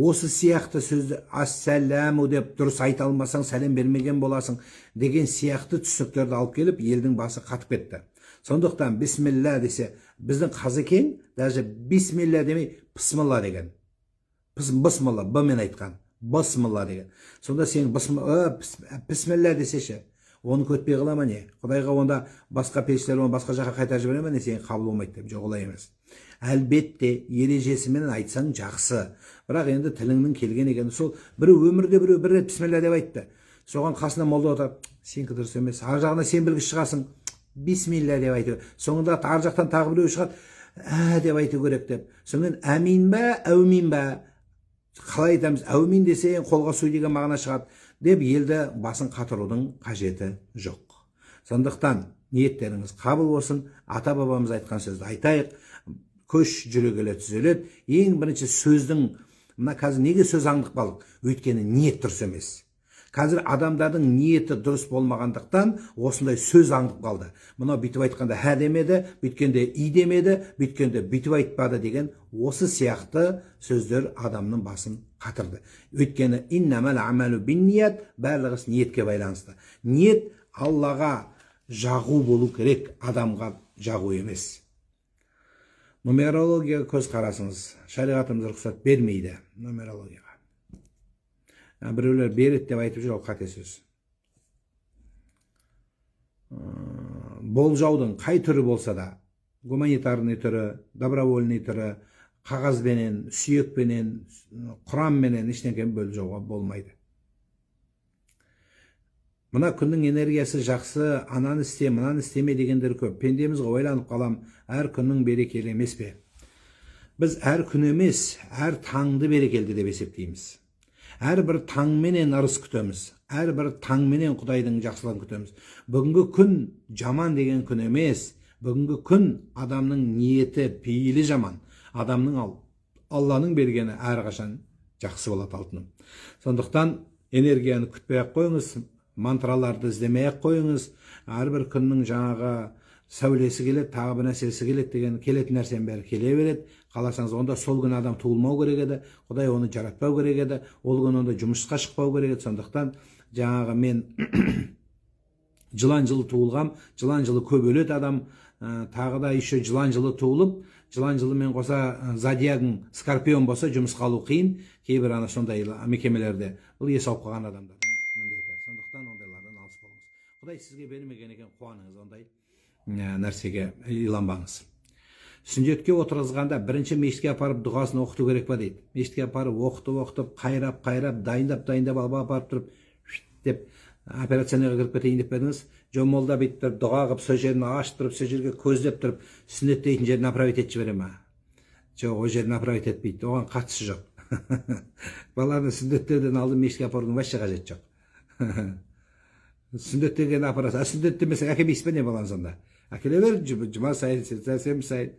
Осы сияқты сөзді ассаляму деп дұрыс айта алмасаң, сәлем бермеген боласың деген сияқты түсініктерді алып келіп, елдің басы қатып кетті. Сондықтан бисмилля десе, біздің қазекең даже бисмилля демей, пысмылла деген. Бысмылла, б мен айтқан. Бысмылла деген. Сонда сен бісміллә десе ше, оны өтпей қала ма, не? Құдайға онда басқа періштелер оны басқа жаққа қайтарып жібере ма, не, сен қабыл болмайды деп? Жоқ, олай емес. Әлбетте, ережесімен айтсаң жақсы. Бірақ енді тіліңнің келген екен. Сол біреу өмірде біреу бір рет бісміллә деп айтты. Соған қасына молда отырып, сенікі дұрыс емес. Ар жағына сен білгіш шығасың, бисмилля деп айту. Соңында ар жақтан тағы біреу шығады, ә деп айту керек деп. Сонымен әмин ба, әумин ба? Қалай айтамыз? Әумин десең, қолға су деген мағына шығады деп елді басын қатырудың қажеті жоқ. Сондықтан ниеттеріңіз қабыл болсын. Ата бабамыз айтқан сөзді айтайық. Көш жүре келе түзеледі. Ең бірінші сөздің, мына қазір неге сөз аңдып қалдық? Өйткені ниет дұрыс емес. Қазір адамдардың ниеті дұрыс болмағандықтан осындай сөз аңдып қалды. Мынау бүйтіп айтқанда хә демеді, бүйткенде и демеді, бүйткенде бүйтіп айтпады деген осы сияқты сөздер адамның басын қатырды. Өйткені иннамал амалу бинният, барлығы іс ниетке байланысты. Ниет Аллаға жағу болу керек, адамға жағу емес. Нумерологияға көз қарасыңыз? Шариғатымыз рұқсат бермейді нумерологияға. Біреулер береді деп айтып жүр, ол қате сөз. Болжаудың қай түрі болса да, гуманитарный түрі, добровольный түрі, қағазбенен, сүйекпенен, құранменен, ештеңені болжауға болмайды. Мына күннің энергиясы жақсы, ананы істе, мынаны істеме дегендер көп. Пендеміз ғой, ойланып қалам, әр күннің берекелі емес пе? Біз әр күн емес, әр таңды берекелі деп есептейміз. Әрбір таңменен ырыс күтеміз, әрбір таңменен Құдайдың жақсылығын күтеміз. Бүгінгі күн жаман деген күн емес. Бүгінгі күн адамның ниеті, пейілі жаман. Адамның ал Алланың бергені әрқашан жақсы болады, алтыным. Сондықтан энергияны күтпей ақ қойыңыз, мантраларды іздемей ақ қойыңыз. Әрбір күннің жаңағы сәулесі келеді, тағы бір нәрсесі келеді деген, келетін нәрсенің бәрі келе береді. Қаласаңыз, онда сол күні адам туылмау керек еді, Құдай оны жаратпау керек еді, ол күні онда жұмысқа шықпау керек еді. Сондықтан жаңағы мен жылан жылы туылғам, жылан жылы көп өледі адам. Тағы да еще жылан жылы туылып, жылан жылымен қоса зодиагың скорпион болса, жұмысқа алу қиын кейбір ана сондай мекемелерде. Бұл ес ауып қалған адамдардың міндеті. Сондықтан ондайлардан алыс болыңыз. Құдай сізге бермеген екен, қуаныңыз, ондай нәрсеге иланбаңыз. Сүндетке отырғызғанда бірінші мешітке апарып дұғасын оқыту керек па дейді. Мешітке апарып оқытып, оқытып, қайрап қайрап, дайындап дайындап алып апарып тұрып деп операционныйға кіріп кетейін деп пе едіңіз? Жоқ, молда бүйтіп тұрып дұға қылып, сол жерін ашып тұрып, сол жерге көздеп тұрып, сүннеттейтін жерін направить етіп жібере ма? Жоқ, ол жерін направить етпейді, оған қатысы жоқ. Баланы сүндеттеуден алдын мешітке апарудың вообще қажеті жоқ. Сүндеттегенді апарасың, а сүндеттемесең, әкелмейсіз ба, не, баланы? Сонда әкеле бер жұма сайын, сәрсенбі сайын.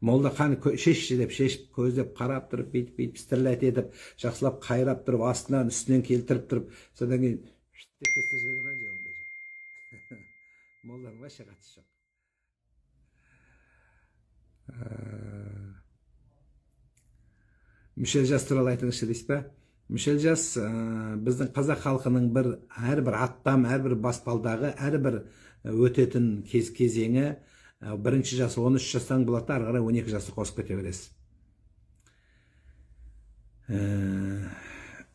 Молда қаны шешші деп, шешіп, көздеп қарап тұрып, бүйтіп бүйтіп стрелять етіп, жақсылап қайрап тұрып, астынан үстінен келтіріп тұрып, содан кейін деп тастап жібере ма? Жоқ, ондай жоқ, молданың вообще қатысы жоқ. Мүшел жас туралы айтыңызшы дейсіз ба? Мүшел жас біздің қазақ халқының бір әрбір аттам, әрбір баспалдағы, әрбір өтетін кез кезеңі. Бірінші жасы 13 жастан болады да, ары қарай 12 жасты қосып кете бересіз.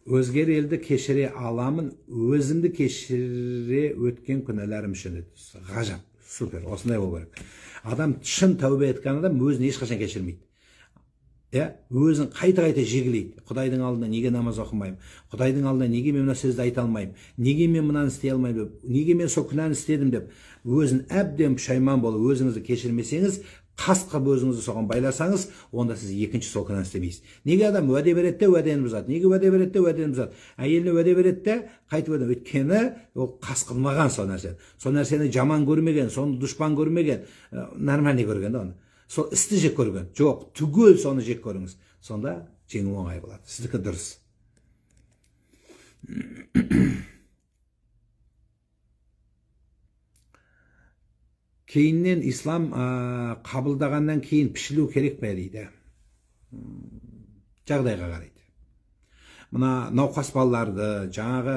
Өзгер елді кешіре аламын, өзімді кешіре өткен күнәларым үшін дейді. Ғажап, супер, осындай болу керек. Адам, шын тәубе еткен адам өзін ешқашан кешірмейді, иә, өзін қайта қайта жегілейді. Құдайдың алдында неге намаз оқымаймын, Құдайдың алдында неге мен мына сөзді айта алмаймын, неге мен мынаны істей алмаймын деп, неге мен сол күнәні істедім деп, өзін әбден пұшайман болып, өзіңізді кешірмесеңіз, қас қылып өзіңізді соған байласаңыз, онда сіз екінші сол күнәні істемейсіз. Неге адам уәде береді де, уәдені бұзады? Неге уәде береді де, уәдені бұзады? Әйеліне уәде береді де, қайтып уәде. Өйткені ол қас қылмаған сол нәрсені, сол нәрсені жаман көрмеген, соны дұшпан көрмеген, нормальный көрген да оны, сол істі жек көрген жоқ. Түгел соны жек көріңіз, сонда жеңу оңай болады. Сіздікі дұрыс. Кейіннен ислам қабылдағаннан кейін пішілу керек пе дейді. Жағдайға қарайды. Мына науқас балаларды, жаңағы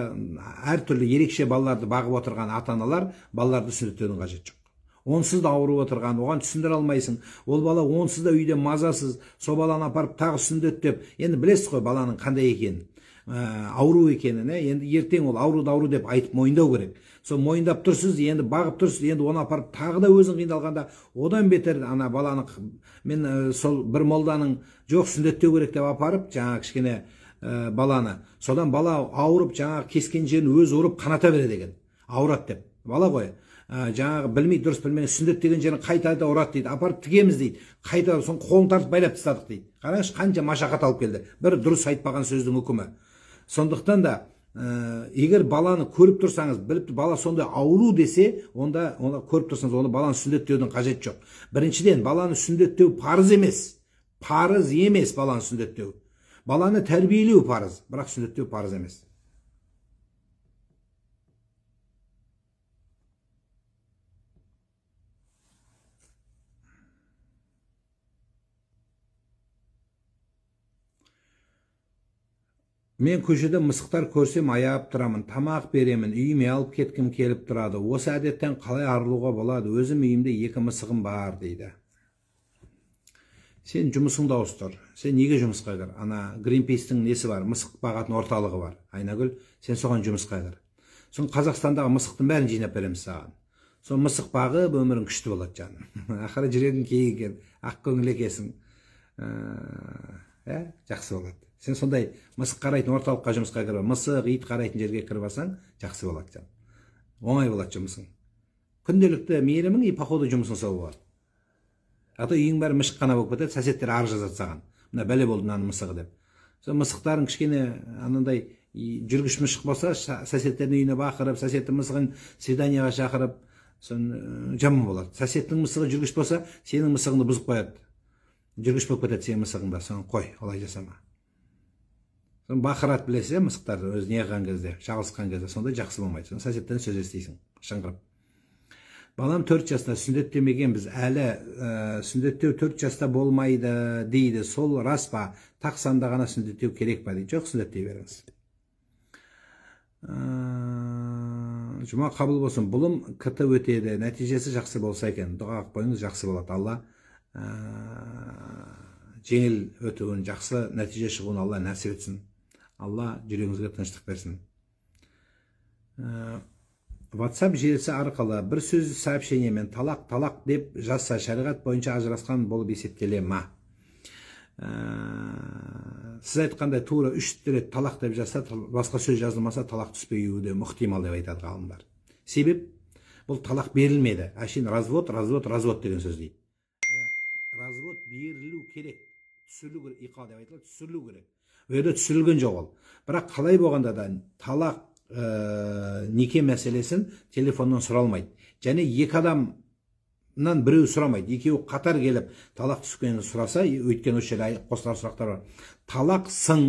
әртүрлі ерекше балаларды бағып отырған ата-аналар балаларды сүндеттеудің қажеті жоқ. Онсыз да ауырып отырған, оған түсіндіре алмайсың. Ол бала онсыз да үйде мазасыз, сол баланы апарып тағы сүндеттеп, енді білесіз ғой баланың қандай екенін, ауру екенін, енді ертең ол ауруды ауру деп айтып мойындау керек. Сол мойындап тұрсыз, енді бағып тұрсыз, енді оны апарып тағы да өзің қиналғанда одан бетер ана баланы, мен сол бір молданың жоқ сүндеттеу керек деп апарып, жаңағы кішкене баланы, содан бала ауырып, жаңағы кескен жерін өзі ұрып қаната береді екен, ауырады деп. Бала ғой, жаңағы білмей, дұрыс білмей, сүндет деген жерін қайта қайта ұрады дейді, апарып тігеміз дейді, қайта соны қолын тартып байлап тастадық дейді. Қараңызшы, қанша машақат алып келді бір дұрыс айтпаған сөздің үкімі. Сондықтан да егер баланы көріп тұрсаңыз, біліп бала сондай ауру десе, онда оны көріп тұрсаңыз, оны баланы сүндеттеудің қажеті жоқ. Біріншіден, баланы сүндеттеу парыз емес, парыз емес баланы сүндеттеу. Баланы тәрбиелеу парыз, бірақ сүндеттеу парыз емес. Мен көшеде мысықтар көрсем аяп тұрамын, тамақ беремін, үйіме алып кеткім келіп тұрады. Осы әдеттен қалай арылуға болады? Өзім үйімде 2 мысығым бар дейді. Сен жұмысыңды ауыстыр. Сен неге жұмысқа кір? Ана Гринпистің несі бар, мысық бағатын орталығы бар. Айнагүл, сен соған жұмысқа кір. Сон Қазақстандағы мысықтың бәрін жинап береміз саған. Сол мысық бағып өмірің күшті болады, жаным. Ақыры жүрегің кең екен, ақ көңіл екенсің. Жақсы болады. Сен сондай мысық қарайтын орталыққа жұмысқа кіріп, мысық, ит қарайтын жерге кіріп алсаң, жақсы болады, жаным. Оңай болады жұмысың. Күнделікті мейірімің и походу жұмысың сол болады. А то үйің бәрі мышық қана болып кетеді, соседтер арыз жазады саған. Мына бәле болды мынаның мысығы деп. Сол мысықтарың кішкене анандай жүргіш мышық болса, соседтердің үйіне бақырып, соседтің мысығын свиданиеға шақырып, сон жаман болады. Соседтің мысығы жүргіш болса, сенің мысығыңды бұзып қояды. Жүргіш болып кетеді сенің мысығың да, соны қой, олай жасама. Соны бақырады, білесіз, мысықтар өзі не қылған кезде, шағылысқан кезде, сондай жақсы болмайды. Соны соседтен сөз естисің, шыңғырып. Балам 4 жаста, сүндеттемеген біз әлі, сүндеттеу 4 жаста болмайды дейді. Сол рас па? Тақ санда ғана сүндеттеу керек па дейді. Жоқ, сүндеттей беріңіз. Жұма қабыл болсын. Бұлым КТ өтеді, нәтижесі жақсы болса екен. Дұға қылып қойыңыз, жақсы болады. Алла жеңіл өтуін, жақсы нәтиже шығуын Алла нәсіп етсін. Алла жүрегіңізге тыныштық берсін. WhatsApp желісі арқылы бір сөз сообщениемен талақ, талақ деп жазса, шариғат бойынша ажырасқан болып есептеле ма? Сіз айтқандай тура 3 рет талақ деп жазса, басқа сөз жазылмаса, талақ түспеуі де ықтимал деп айтады ғалымдар. Себеп бұл талақ берілмеді. Әшейін развод, развод, развод деген сөз дейді. Развод берілу керек, түсірілу керек, иқа деп айтылады, түсірілу керек. Ол жерде түсірілген жоқ ол. Бірақ қалай болғанда да талақ неке мәселесін телефоннан сұралмайды. Және екі адамнан біреу сұрамайды. Екеуі қатар келіп талақ түскенін сұраса, өйткені осы жерде қосылар сұрақтар бар. Талақсың,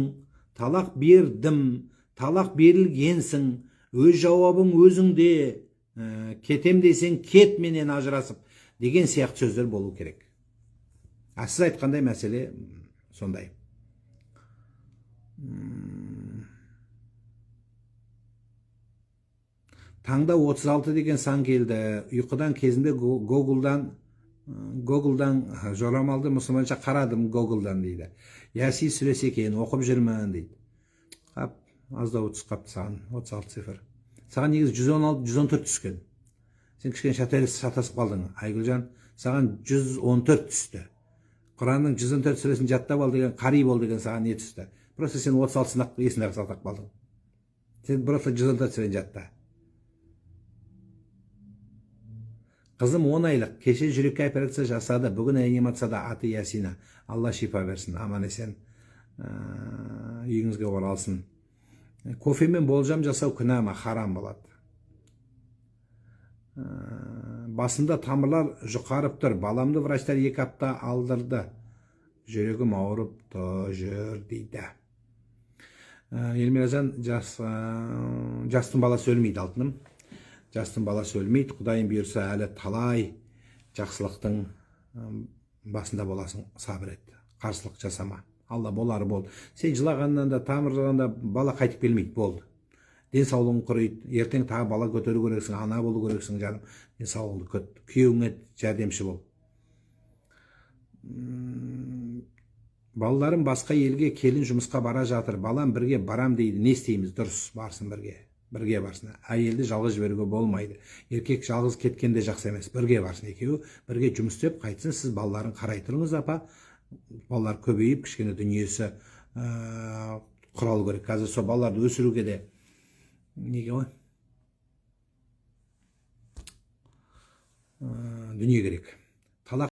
талақ бердім, талақ берілгенсің, өз жауабың өзіңде, кетем десең кет менен ажырасып деген сияқты сөздер болу керек. А сіз айтқандай мәселе сондай. Таңда 36 деген сан келді. Ұйқыдан кезінде Гуглдан жорамалды мұсылманша қарадым Гуглдан дейді. Яси сүресі екен, оқып жүрмін дейді. Қап, аздау түсіп қапты саған, 36 цифр. Саған негізі 116, 114 түскен. Сен кішкене шатасып қалдың, Айгүлжан. Саған 114 түсті. Құранның 114 сүресін жаттап ал деген, қари бол деген саған не түсті. Просто сен 36-сын есіңде сақтап қалдың. Сен просто 114 сүрені жатта. Қызым 10 айлық, кеше жүрекке операция жасады, бүгін реанимацияда, аты Ясина. Алла шипа берсін, аман есен үйіңізге оралсын. Кофемен болжам жасау күнә ма? Харам болады. Басымда тамырлар жұқарып тұр. Баламды врачтар 2 апта алдырды. Жүрегім ауырып жүр дейді. Эльмиражан, жастың баласы өлмейді, алтыным. Жастың баласы өлмейді. Құдайым бұйырса, әлі талай жақсылықтың басында боласың. Сабыр ет, қарсылық жасама. Алла болары болды. Сен жылағаннан да, тамырлағанда бала қайтып келмейді, болды. Денсаулығың құриды. Ертең тағы бала көтеру керексің, ана болу керексің, жаным. Денсаулығыңды күт, күйеуіңе жәрдемші бол. Балаларым басқа елге келін жұмысқа бара жатыр. Балам бірге барам дейді, не істейміз? Дұрыс, барсын бірге. Бірге барсын. Әйелді жалғыз жіберуге болмайды. Еркек жалғыз кеткен де жақсы емес. Бірге барсын екеуі, бірге жұмыс істеп қайтсын. Сіз балаларын қарай тұрыңыз, апа. Балалар көбейіп, кішкене дүниесі құралу керек. Қазір сол балаларды өсіруге де неге ғой, дүние керек.